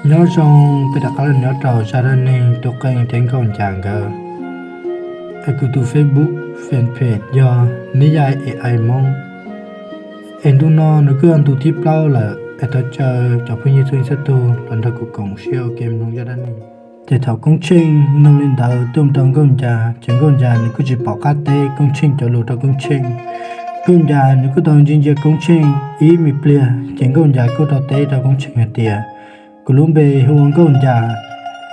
Nyob zoo, peb rov qab los nyob rau zaj dab neeg Tub Qeej thiab Nkauj Ncas nkawd. Es kuv tus Facebook fanpage yog Neb Yaj A I Hmoob. Es ntu no nws kuj yog ntu thib plaub lawm, es thov caw cov phooj ywg txhua leej txhua tus los nrog kuv koom siab ua ke mloog zaj dab neeg. Ces thaum Koob Tsheej mloog li ntawd tuaj mus rau Nkauj Ncas, ces Nkauj Ncas nws kuj tsis pom qab teb Koob Tsheej cov lus rau Koob Tsheej. Nkauj Ncas nws kuj tau ntsia ntsia Koob Tsheej ib me pliag, ces Nkauj Ncas kuj tau teb rau Koob Tsheej hais tias, kuv lub npe hu ua Nkauj Ncas,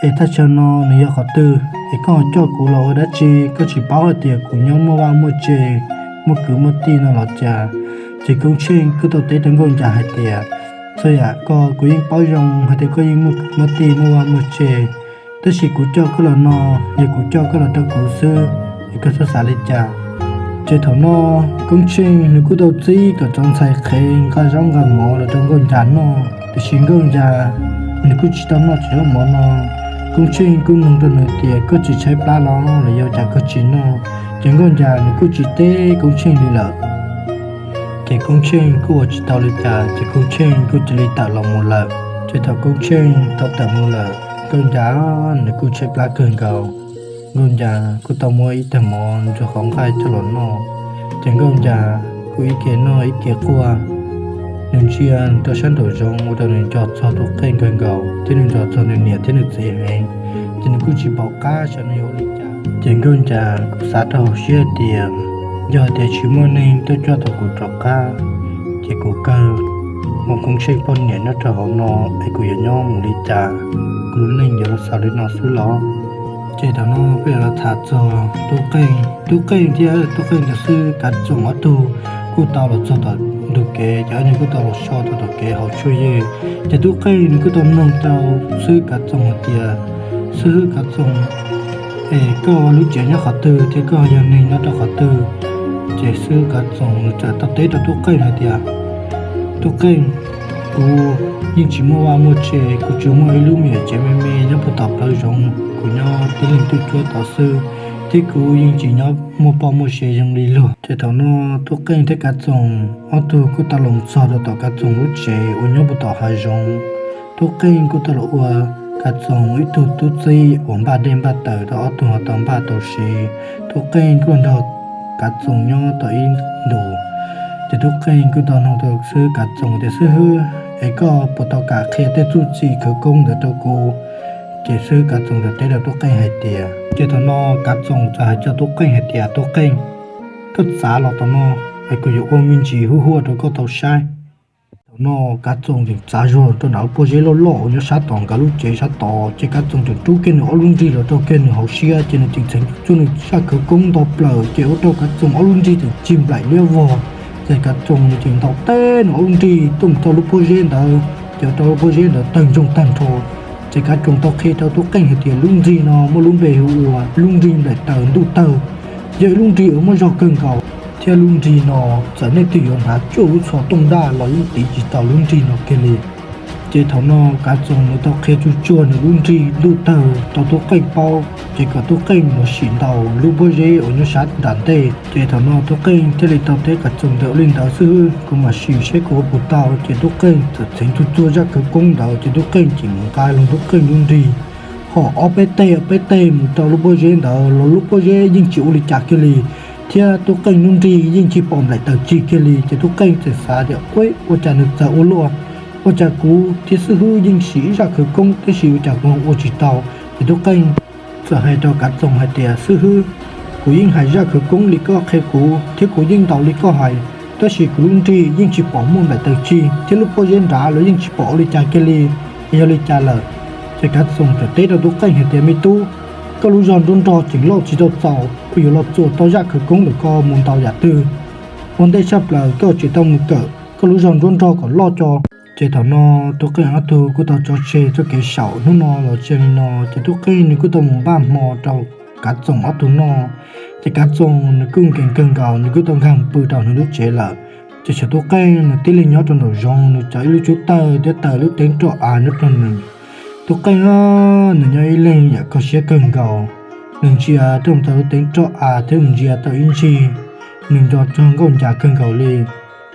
es thaj chaw no nws yog qhov twg, es koj ho coj kuv los ua dab tsi? Koj tsis paub hais tias kuv nyob muaj vaj muaj tse, muaj kwv muaj tij no los cas? Ces Koob Tsheej kuj tau teb rau Nkauj Ncas hais tias, txhua yam ko kuv yeej paub zoo hais tias koj yeej muaj kwv muaj tij muaj vaj muaj tse, tab sis kuv coj koj los no, yog kuv coj koj los rau kuv xwb, es koj txhob xav li cas. Ces thaum no Koob Tsheej nws kuj tau txib kom cov ntxhais qhev nqa zaub nqa mov los rau Nkauj Ncas noj, tiam sis Nkauj Ncas nws kuj tsis tau noj cov zaub mov no. Koob Tsheej kuj nug rau nws tias, koj tsis tshaib plab los los yog cas koj tsis noj? Ces Nkauj Ncas nws kuj tsis teb Koob Tsheej li lawm. Ces Koob Tsheej kuj ua tsis tau li cas, ces Koob Tsheej kuj cia li tawm los mus lawm. Ces thaum Koob Tsheej tau tawm mus lawm, Nkauj Ncas nws kuj tshaib plab kawg nkaus. Nkauj Ncas kuj tau muab ib tag mov ntsuag qhov nqaij coj los noj. Ces Nkauj Ncas kuj ib ke noj ib ke quaj, nws ntsia rau sab nraum zoov ua rau nws nco txog Tub Qeej kawg nkaus thiab nws nco txog nws niam thiab nws txiv heev, ces nws kuj tsis pom qab xyov nws yuav ua li cas. Ces Nkauj Ncas kuj xav rau hauv siab tias, yog tias tsis muaj neeg tuaj coj tau kuv rov qab, ces kuv kawg muaj Koob Tsheej poj niam nyob rau hauv no, es kuv yuav nyob mus li cas? Kuv lub neej yuav los xaus li no xwb los? Ces thaum no peb yuav los tham txog Tub Qeej. Tub Qeej thiab Tub Qeej tus xib hwb Kav Txoos ob tug kuj tau los txog tom ntug kev, ces ob niag kuj tau los so rau tom kev hauv tshuaj yej. Ces Tub Qeej nws kuj tau nug rau xib hwb Kav Txoos hais tias, xib hwb Kav Txoos, es koj lub tsev nyob qhov twg thiab koj yog neeg nyob rau qhov twg? Ces xib hwb Kav Txoos nws txawm tau teb rau Tub Qeej hais tias, Tub Qeej, kuv yeej tsis muaj vaj muaj tse, kuv tsuas muaj ib lub me nyuam tsev me me nyob puag tom plawv zoov, kuv nyob tib leeg tuaj cuab tod xwb, thiab kuv yeej tsis nyob muaj poj muaj se zoo li luag. Ces thaum no Tub Qeej thiab Kav Txoos ob tug kuj tau los txog rau tom Kav Txoos lub tsev uas nyob puag tom hav zoov. Tub Qeej kuj tau los ua Kav Txoos ib tug tub txib uas npaj dej npaj taws rau ob tug ho tau npaj tau siv. Tub Qeej kuj los nrog Kav Txoos nyob tau ib ntus. Ces Tub Qeej kuj tau nug rau xib hwb Kav Txoos tias, xib hwb, es koj puas tau kam qhia tej txuj ci khawv koob ntawd rau kuv? Ces xib hwb Kav Txoos tau teb rau Tub Qeej hais tias, ces thaum no Kav Txoos txawm hais rau Tub Qeej hais tias, Tub Qeej, koj txav los tom no, es kuv yuav ua me ntsis huaj huaj rau koj tau saib. Thaum no Kav Txoos tseem txav zog rau nram lub pob zeb loj loj uas nyob sab tom nkawd lub tsev sab tod, ces Kav Txoos tseem rub kiag nws ob lub nrig los rau kiag nws hauv siab, ces nws tseem txheev tsuj tsuag nws zaj khawv koob nto plaws, ces ua rau Kav Txoos ob lub nrig tseem cig nplaim liab vog. Ces Kav Txoos nws tseem ntaus teb nws ob lub nrig tuaj mus rau lub pob zeb ntawd, ces ua rau lub pob zeb ntawd tawg ntsoog tag nrho. Ces Kav Txoos tau qhia rau Tub Qeej hais tias lub nrig no muaj lub npe hu ua lub nrig nplaim taws ntuj tawg, yog ib lub nrig uas muaj zog kawg nkaus, thiab lub nrig no txawm leej twg yuav hnav cuaj lub txhua tooj daj los yeej tiv tsis tau lub nrig no kiag li. Ces thaum no Kav Txoos nws tau qhia tsuj tsuag nws lub nrig ntuj tawg rau Tub Qeej paub, ces kom Tub Qeej los sim ntaus lub pob zeb uas nyob sab nram ntej. Ces thaum no Tub Qeej thiaj li tau teb Kav Txoos tias, ua li ntawd xib hwb, kuv mam sim seb kuv ua puas tau. Ces Tub Qeej txawm txheev tsuj tsuag zaj khawv koob ntawd, ces Tub Qeej tseem mus nqa los Tub Qeej lub nrig, ho ob peb teg ob peb teg mus rau lub pob zeb ntawd los lub pob zeb yeej tsis ua li cas kiag li, thiab Tub Qeej lub nrig yeej tsis pom nplaim taws cig kiag li. Ces Tub Qeej txawm xav tias, ua cas nws txawv ua luaj, ua cas kuv thiab xib hwb yeej sim ib zaj khawv koob tab sis ua cas kuv ua tsis tau. Ces Tub Qeej txawm hais rau Kav Txoos hais tias, xib hwb, kuv yeej hais zaj khawv koob li koj qhia kuv thiab kuv yeej ntaus li koj hais, tab sis kuv lub nrig yeej tsis pom muaj nplaim taws cig thiab lub pob zeb nrad los yeej tsis pom ua li cas kiag li. Yog li cas lawm? Ces Kav Txoos txawm teb rau Tub Qeej hais tias, me tub, koj lub zog nruab nrog tseem loj tsis tau txaus, kuv yuav los txuas tau zaj khawv koob ntawm koj mus ntaus yam twg? Ua ntej tshaj plaws koj tseem tau mus kawm koj lub zog nruab nrog kom loj co. Ces thaum no Tub Qeej ob tug kuj tau tso tseg txoj kev saum hnub no los txog li no, ces Tub Qeej nws kuj tau mus npaj hmo rau Kav Txoos ob tug noj. Ces Kav Txoos nws kuj nkees kawg nkaus, nws kuj tau nkag pw rau nws lub tsev lawm. Ces tshuav Tub Qeej nws tib leeg nyob rau nraum zoov, nws tso ib lub cub tawg thiab taws lub teeb roj av nyob rau nws. Tub Qeej nws nyob ib leeg yam kho siab kawg nkaus, nws ntsia rau tau lub teeb roj av thiab nws ntsia tau ib ntsis, nws nco txog Nkauj Ncas kawg nkaus li.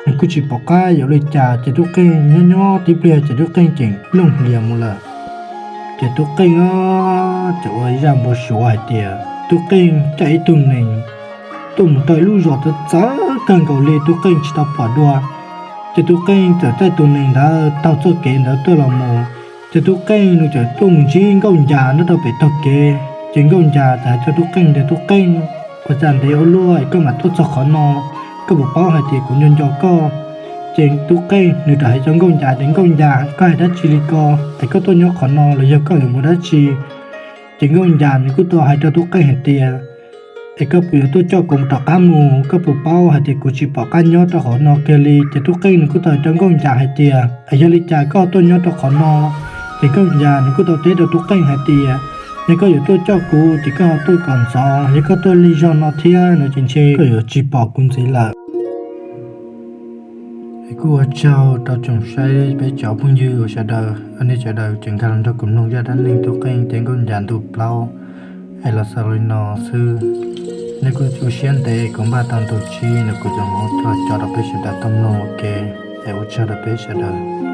Nws kuj tsis pom qab yuav ua li cas, ces Tub Qeej nyob nyob tib pliag ces Tub Qeej tseem looj hlias mus lawm. Ces Tub Qeej txawm ua zaj npau suav hais tias Tub Qeej coj ib tug nees tuaj mus rau ib lub zos txawv txawv kawg nkaus li Tub Qeej tsis tau pom dua. Ces Tub Qeej txawm caij tus nees ntawd taug txoj kev ntawd tuaj los mus. Ces Tub Qeej nws txawm tuaj mus ntsib Nkauj Ncas nyob rau pem taug kev. Ces Nkauj Ncas txawm hais rau Tub Qeej tias, Tub Qeej, ua cas ntev ua luaj es koj mam tuaj txog qhov no, koj puas paub hais tias kuv nco nco koj? Ces Tub Qeej nws rov hais rau Nkauj Ncas tias, Nkauj Ncas, koj hais dab tsi li ko? Es koj tuaj nyob qhov no los yog koj yuav mus dab tsi? Ces Nkauj Ncas nws kuj tau hais rau Tub Qeej hais tias, Es koj puas yuav tuaj coj kuv rov qab mus? Koj puas paub hais tias kuv tsis pom qab nyob rau qhov no kiag li? Ces Tub Qeej nws kuj tau hais rau Nkauj Ncas hais tias, Es yog li cas koj tuaj nyob rau qhov no? Ces Nkauj Ncas nws kuj tau teb rau Tub Qeej hais tias, Yog koj yuav tuaj coj kuv ces koj ho tuaj kom ntxov, yog koj tuaj lig zog no thiab no ces ntshe koj yuav tsis pom kuv ntxiv lawm. Es kuj ua tsaug rau tsoom saib peb cov phooj ywg sawv daws, nej sawv daws tseem nkag los nrog kuv mloog zaj dab neeg Tub Qeej thiab Nkauj Ncas ntu plaub es los xaus li no xwb. Nej kuj ua siab ntev kuv npaj tau ntu tsib no kuv tseem muab coj rau peb sawv daws tau mloog ua ke. Es ua tsaug rau peb sawv daws.